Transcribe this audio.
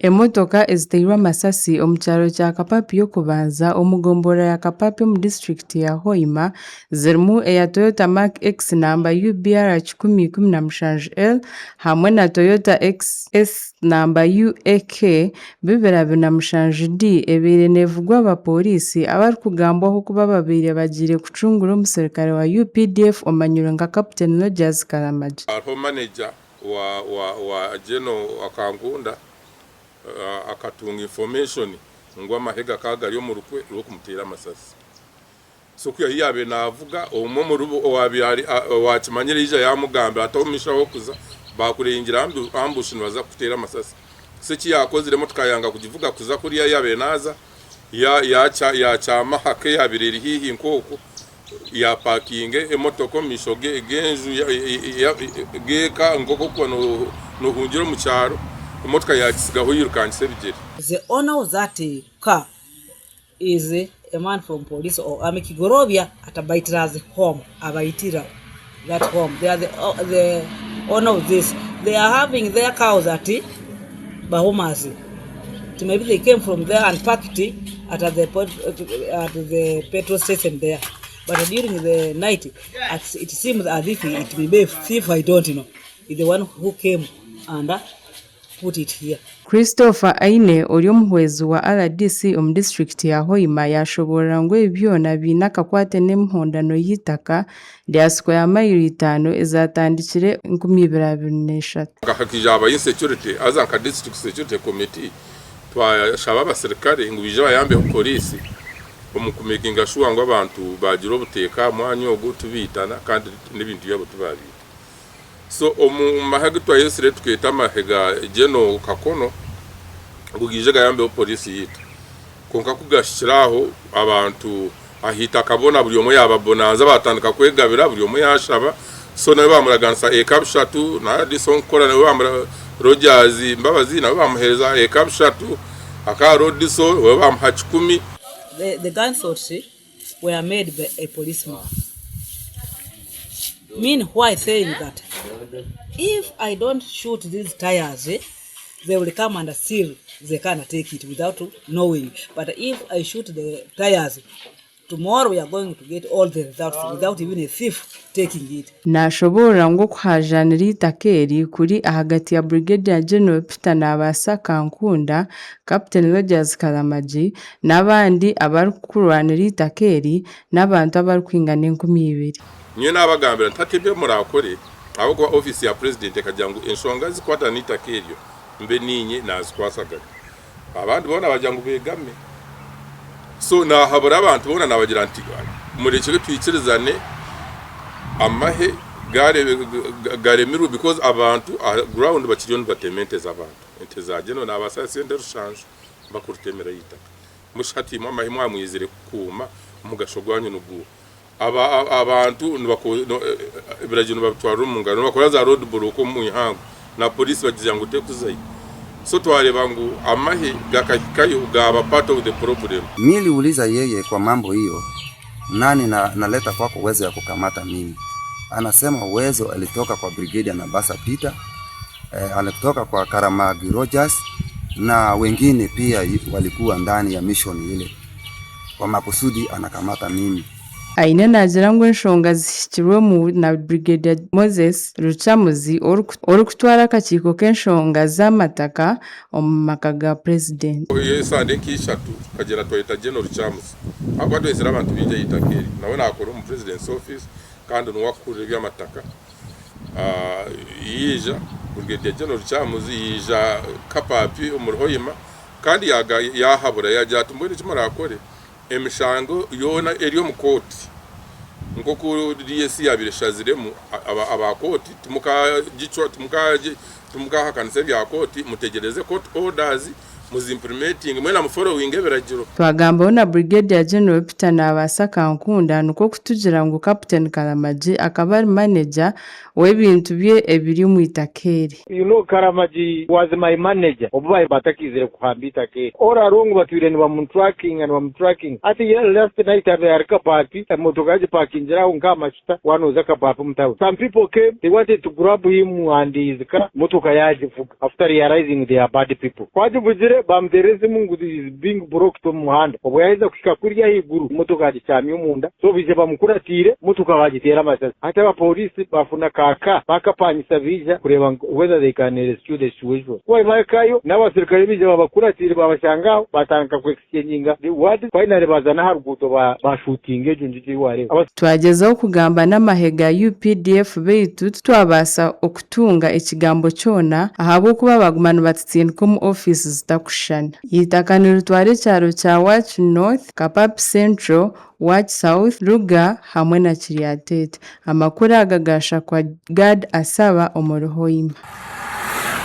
Emotoka eziteirwe amasasi omu kyaro kya Kapapi y'okubanza omu gomborora ya Kapapi omu disiturikiti ya Hoima zirimu eya Toyota Mark X namba UBR 117L hamwe na Toyota XS namba UAK 227D ebaire neevugwa abapooriisi abarikugambwaho kuba babaire bagiire kucungura omuserukare wa UPDF omanyirwe nka Captain Rogers Karamagi. Hariho manager wa wa wa General Akankunda akatunga information ngu amahe gakaba gari omu rukwe rw'okumuteera amasasi. So ku yabaire naavuga omwe omuri bo owaabaire ari owaakimanyire yaija yaamugambira ati omu maisho ahu orikuza baakurengyera ambushi nibaza kukuteera amasasi. So eki yaakozire emotoka yanga kugivuga kuza kuriya ahu yaabaire naaza yaakyama aha ka eyaabaire eri haihi nk'okwo yaapakinga emotoka omu maisho g'enju g'eka nk'oku orikuba noohungira omu kyaro emotoka yaagitsigaho yairukangisa ebigyere. The owner of that car is a man from police or army Kigorobya atabaitira's home abaitira that home they are the, the owner of this they are having their cows at Bahumas maybe they came from there and parked at the at the petrol station there but during the night it seems as if it may be thief I don't know is the one who came and put it here. Christopher Aine ori omuhwezi wa rdc omu disiturikiti ya Hoima yashoboorora ngu ebi byona biine akakwate n'emihondano y'eitaka rya sikweya mayiro itaano ezatandikire 2023. Hakaija aba insecurity haza nka district security committee twashaba abasirikare ngu baije bayambeho police omu ku makinga sure ngu abantu bagira obuteeka aha mwanya ogu tibaitana kandi n'ebintu byabo tibabiita. So omu mahe agu twayetsire tukeeta amahe ga General Kakono ngu gaije gayambeho police yaitu. Kwonka ku gahikire aho abantu aha itaka boona buri omwe yaababonanza baatandika kwegabira buri omwe yaashaba so nawe baamuraganisa eka bushatu na RDC ow'okukora nawe baamura Rogers Mbabazi nawe baamuheereza eka bushatu aka Rodiso we baamuha kikumi. The, the gunshots were made by a policeman. Meanwhile saying that if I don't shoot these tires, they will come and steal the car and take it without knowing. But if I shoot the tires, tomorrow we are going to get all the results without even a thief taking it. Nashoboorora ngu okuhaajaanira eitaka eri kuri ahagati ya Brigadier General Peter Nabaasa Kankunda, Captain Rogers Karamagi n'abandi abarikurwanira eitaka eri n'abantu abarikwingana 2000. Nyowe naabagambira nti hati ebi muraakore ahabw'okuba ofiisi ya Purezidenti ekagira ngu enshonga ezikukwatana n'eitaka eryo mbe niinye naazikwasaganya. Abandi boona bagira ngu beegame. So naahabura abantu boona naabagira nti murekye twikirizane amahe garemirwe because abantu aha ground bakiriyo nibatema ente z'abantu. Ente za General naabaasa sente rushanju bakurutemera eitaka. Mbwenu shi hati imwe amahe mwamwizire kukuuma omugasho gwanyu niguuha? Aba abantu ebiragiro nibabitwarira omu ngaro nibakora za road block omu ihangwe na police bagigira ngu tekuzayo so twareba ngu amahe gakahikayo gaba part of the problem. Niliuliza yeye kwa mambo hiyo, nani na naleta kwako uwezo ya kukamata mimi? Anasema uwezo alitoka kwa Brigadier Nabasa Peter, eh, alitoka kwa Karamagi Rogers na wengine pia walikuwa ndani ya mission ile, kwa makusudi anakamata mimi. Aine naagira ngu enshonga zihikirwemu na Brigadier Moses Lukyamuzi orikutwara akakiiko k'enshonga z'amataka omu maka ga Purezidenti. Esande nk'ishatu tukagyenda twayeta General Lukyamuzi ahabw'okuba twetsire abantu baingi aha itaka eri. Nawe naakora omu President's office kandi niwe arikukurira eby'amataka. Yaija, Brigadier General Lukyamuzi yaija Kapaapi omuri Hoima kandi yaahabura yaagira ati mbwenu eki muraakore Emishango yoona eri omu kooti nk'oku DSC yaabaire eshaziremu, aba kooti timukagicwa, timukahakanisa ebya kooti, mutegyereze court orders. Muzi implementinge mwena mu followinge ebiragiro. Twagambaho na Brigadier General Peter Nabaasa Kankunda nikwo kutugira ngu Captain Karamagi akaba ari manager w'ebintu bye ebiri omu itaka eri. You know Karamagi was my manager obu baabaire batakaizire kuhamba eitaka eri. All along batwire nibamutrackinga nibamutrackinga. Hati last night abaire ari Kapapi, emotoka yagipakingire aho nk'aha Mashuta waaba nooza Kapapi omu town. Some people came, they wanted to grab him and his car, emotoka yaagivuga after realizing they are bad people. Ku agivugire baamuteerera esimu ngu he is being blocked omu muhanda. Obwo yaaheza kuhika kuriya ahaiguru, emotoka yaagikyamya omunda. So baija bamukuratiire, emotoka baagiteera amasasi. Hati abapooriisi baafuna ka car baakapangisa baija kureeba whether they can rescue the situation. Ku bahikayo, n'abaserukare baija babakuratiire baabashanga aho, baatandika ku exchanginga the words, finally baaza n'aha ruguuto baashuutinga egyo nju ei waareeba. Twagyezaho kugamba n'amahe ga UPDF beitu titwabaasa okutunga ekigambo kyona ahabw'okuba baguma nibatutindika omu ofiisi zitakushushana. Eitaka niritwara ekyaro kya Wach North, Kapapi Central, Wach South, Ruga hamwe na Kiryatete. Amakuru aga gashakwa Gad Asaba omuri Hoima.